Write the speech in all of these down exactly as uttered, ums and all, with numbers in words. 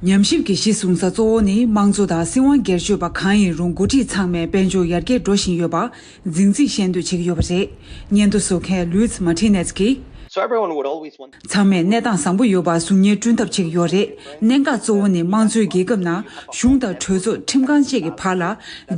ཉམས་ཞིབ་ཀྱི་གཞི་བཟུང་ས་གཙོ་བོ་ནི་དམངས་གཙོ་དང་སྲིད་དབང་སྒེར་གཅོད་པ་གང་ཡིན་རུང་འགོ་ཁྲིད་ཚང་མས་དཔལ་འབྱོར་ཡར་རྒྱས་འགྲོ་བཞིན་ཡོད་པ་རྫིང་རྫིང་ཤེས་འདོད་བྱེད་ཀྱི་ཡོད་པ་རེད། སྙན་ཐོ་བཟོ་མཁན་ལུའིས་མ་ཊི་ནེས་ཀྱིས། So everyone would always want ཚང་མས་གནས་སྟངས་བཟང་པོ་ཡོད་པ་གཟུགས་བརྙན་བསྐྲུན་ཐབས་བྱེད་ཀྱི་ཡོད་རེད། གནད་འགག་གཙོ་བོ་ནི་དམངས་གཙོའི་རྒྱལ་ཁབ་ནང་གཞུང་དང་གྲོས་ཚོགས་ཁྲིམས་ཁང་བཅས་ཀྱི་བར་ལ་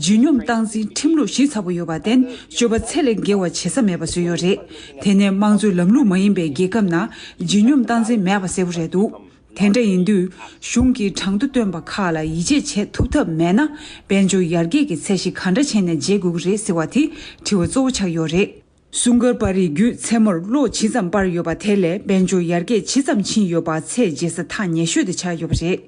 ལྗིད་སྙོམས་སྟངས་འཛིན་ཁྲིམས་ལུགས་ཞིབ་ཚགས་པོ་ཡོད་པར་བརྟེན་སྤྱོད་པ་ཚད་ལས་བརྒལ་བ་བྱེད་ས་མེད་པ་བཟོས་ཡོད་རེད། དེ་ནས་དམངས་གཙོའི་ལམ་ལུགས་མ་ཡིན་པའི་རྒྱལ་ཁབ་ནང་ལྗིད་སྙོམས་སྟངས་འཛིན་མེད་པ་གསལ་པོ་རེད་འདུག་དེ་འདྲ་ཡིན་དུས། གཞུང་གིས་གྲངས་ཐོ་བཏོན་པ་ཁག་ལ་ཡིད་ཆེས་བྱེད་ཐུབ་ཐབས་མེད་ན། དཔལ་འབྱོར་ཡར་རྒྱས་ཀྱི་ཚད་གཞི་ག་འདྲ་བྱས་ནས་འཇལ་དགོས་ཀྱི་རེད་ཟེར་བ་དེ་དྲི་བ་གཙོ་བོ་ཆགས་ཡོད་རེད། སུང་དཀར་པར་རིས་བརྒྱུད་མཚན་མོར་གློག་ཇི་ཙམ་སྤར་ཡོད་པ་དེ་ལས་དཔལ་འབྱོར་ཡར་རྒྱས་ཇི་ཙམ་ཕྱིན་ཡོད་པ་ཚད་འཇལ་ས་ཐག་ཉེ་ཤོས་དེ་ཆགས་ཡོད་པ་རེད།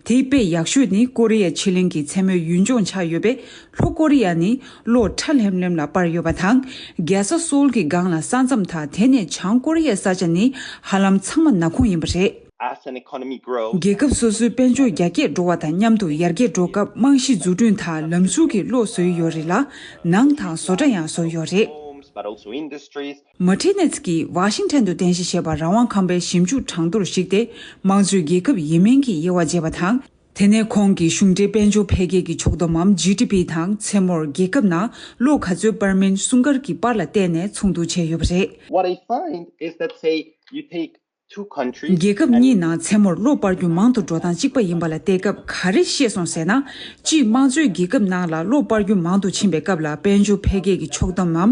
དེའི་དཔེ་ཡག་ཤོས་ནི་ཀོ་རི་ཡ་ཕྱེད་གླིང་གི་མཚན་མོའི་ཡུལ་ལྗོངས་ཆགས་ཡོད་པས། ལྷོ་ཀོ་རི་ཡ་ནི་གློག་ཁྲ་ལྷེམ་ལྷེམ་ལ་སྤར་ཡོད་པ་དང་། རྒྱལ་ས་སོལ་གྱི་སྒང་ལ་ས་མཚམས་དང་། དེ་ནས་བྱང་ཀོ་རི་ཡའི་ས་ཆ་ནི་ཧ་ལམ་ཚང་མ་ནག་ཁུང་ཡིན་པ་རེད། As an economy grows, རྒྱལ་ཁབ་སོ་སོའི་དཔལ་འབྱོར་རྒྱ་སྐྱེད་འགྲོ་བ་དང་མཉམ་དུ་ཡར་རྒྱས་འགྲོ་སྐབས་རྨང་གཞི་འཛུགས་སྐྲུན་དང་ལམ་ཟུར་གྱི་གློག་བཟོ་ཡི་ཡོད་རེད་ལ། ནང་དང་བཟོ་གྲྭ་ཡང་བཟོ་ཡི་ཡོད་རེད། Homes, but also industries. མ་ཊི་ནེས་ཀྱིས་ཝ་ཤིང་ཊོན་དུ་རྟེན་གཞི་བྱས་པ་རང་དབང་ཁང་པའི་ཞིབ་འཇུག་གྲངས་ཐོར་གཞིགས་ཏེ། དམངས་གཙོའི་རྒྱལ་ཁབ་ཡིན་མིན་གྱི་དབྱེ་བ་འབྱེད་པ་དང་། དེ་ནས་ཁོང་གིས་གཞུང་འབྲེལ་དཔལ་འབྱོར་འཕེལ་རྒྱས་ཀྱི་ཕྱོགས་བསྡོམས་མམ་ཇི་ཌི་པི་དང་མཚན་མོར་རྒྱལ་ཁབ་ནང་གློག་ག་ཚོད་སྤར་མིན་སུང་དཀར་གྱི་པར་ལ་བལྟས་ནས་ཚོགས་འདུ་བྱས་ཡོད་པ་རེད། What I find is that, say, you take two countries རྒྱལ་ཁབ་གཉིས་ནང་མཚན་མོར་གློག་སྤར་རྒྱུ་མང་དུ་འགྲོ་སྟངས་གཅིག་པ་ཡིན་པ་ལ་བལྟས་སྐབས་ག་རེ་ཤེས་སོང་ཟེར་ན། སྤྱིར་དམངས་གཙོའི་རྒྱལ་ཁབ་ནང་ལ་གློག་སྤར་རྒྱུ་མང་དུ་ཕྱིན་པའི་སྐབས་ལ་དཔལ་འབྱོར་འཕེལ་རྒྱས་ཀྱི་ཕྱོགས་བསྡོམས་མམ་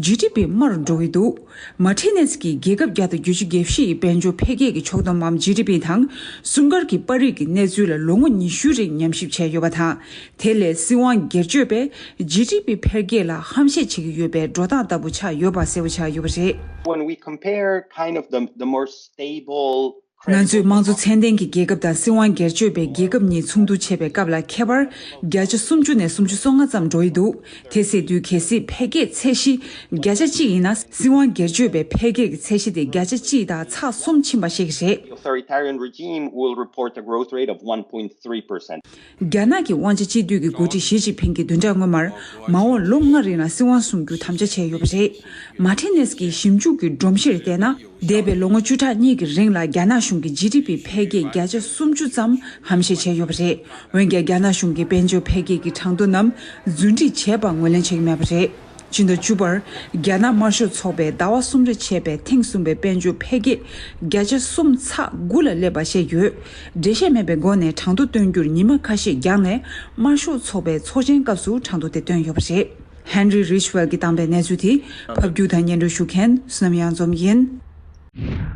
ཇི་ཌི་པི་དམའ་རུ་འགྲོ་གི་འདུག་མ་ཊི་ནེས་ཀྱིས་རྒྱལ་ཁབ་བརྒྱ་དང་བརྒྱད་ཅུ་གྱ་བཞི་ཡི་དཔལ་འབྱོར་འཕེལ་རྒྱས་ཀྱི་ཕྱོགས་བསྡོམས་མམ་ཇི་ཌི་པི་དང་། སུང་དཀར་གྱི་པར་རིས་ཀྱི་གནས་ཚུལ་ལ་ལོ་ངོ་ཉི་ཤུའི་རིང་ཉམས་ཞིབ་བྱས་ཡོད་པ་དང་། དེ་ལས་སྲིད་དབང་སྒེར་གཅོད་པས་ཇི་ཌི་པི་འཕེལ་རྒྱས་ལ་ཧམ་བཤད་བྱེད་ཀྱི་ཡོད་པའི་འགྲོ་སྟངས་ལྟ་བུ་ཆགས་ཡོད་པ་གསལ་པོ་ཆགས་ཡོད་པ་རེད། When we compare kind of the, the more stable ང་ཚོས་དམངས་གཙོ་ཚད་ལྡན་གྱི་རྒྱལ་ཁབ་དང་སྲིད་དབང་སྒེར་གཅོད་པའི་རྒྱལ་ཁབ་གཉིས་མཚུངས་བསྡུར་བྱེད་པའི་སྐབས་ལ་ཁྱད་པར་བརྒྱ་ཆ་སུམ་ཅུ་ནས་སུམ་ཅུ་སོ་ལྔ་ཙམ་འགྲོ་ཡི་འདུག་དེ་ཟེར་དུས་གལ་སྲིད་འཕེལ་རྒྱས་ཚད་གཞི་བརྒྱ་ཆ་གཅིག་ཡིན་ན། སྲིད་དབང་སྒེར་གཅོད་པའི་འཕེལ་རྒྱས་ཀྱི་ཚད་གཞི་དེ་བརྒྱ་ཆ་གཅིག་དང་ཚེག་གསུམ་ཕྱིན་པ་ཤེས་ཀྱི་རེད། The authoritarian regime will report a growth rate of one point three percent. རྒྱ་ནག་གི་དབང་ཆ་གཅིག་སྡུད་ཀྱི་འགོ་ཁྲིད་ཞི་ཅིན་ཕིང་གིས་བདུན་ཕྲག་སྔོན་མར་མ་འོངས་ལོ་ལྔ་རིང་ལ་སྲིད་དབང་སྲུང་རྒྱུའི་དམ་བཅའ་བྱས་ཡོད་པ་རེད། མ་ཊི་ནེས་ཀྱི་ཞིབ་འཇུག་གི་སྒྲོམ་གཞིར་བལྟས་ན། འདས་པའི་ལོ་ངོ་བཅུ་ཕྲག་གཉིས་ཀྱི་རིང་ལ་རྒྱ་ནག་གཞུང་གི་ཇི་ཌི་པི་འཕེལ་རྒྱས་བརྒྱ་ཆ་སུམ་ཅུ་ཙམ་ཧམ་བཤད་བྱས་ཡོད་པ་རེད། འོན་ཀྱང་རྒྱ་ནག་གཞུང་གིས་དཔལ་འབྱོར་འཕེལ་རྒྱས་ཀྱི་གྲངས་ཐོ་རྣམས་རྫུན་སྒྲིག་བྱས་པ་ངོས་ལེན་བྱེད་ཀྱི་མེད་པ་རེད། ཕྱི་ཟླ་བཅུ་པར་རྒྱ་ནག་དམར་ཤོག་ཚོགས་པས་ཟླ་བ་གསུམ་རེ་བྱས་པའི་ཐེངས་གསུམ་པའི་དཔལ་འབྱོར་འཕེལ་རྒྱས་བརྒྱ་ཆ་གསུམ་ཚེག་དགུ་ལ་སླེབས་པ་བཤད་ཡོད། འགྲེལ་བཤད་མེད་པའི་སྒོ་ནས་གྲངས་ཐོ་སྟོན་རྒྱུར་ཉི་མ་ཁ་ཤས་འགྱངས་ནས་དམར་ཤོག་ཚོགས་པའི་ཚོགས་ཆེན་སྐབས་སུ་གྲངས་ཐོ་དེ་བཏོན་ཡོད་པ་རེད། ཧན་རི་རིཆ་ཝེལ་གྱིས་བཏང་པའི་གནས་ཚུལ་དེ་ཕབ་སྒྱུར་དང་སྙན་སྒྲོན་ཞུ་མཁན་བསོད་ནམས་གཡང་འཛོམས་ཡིན།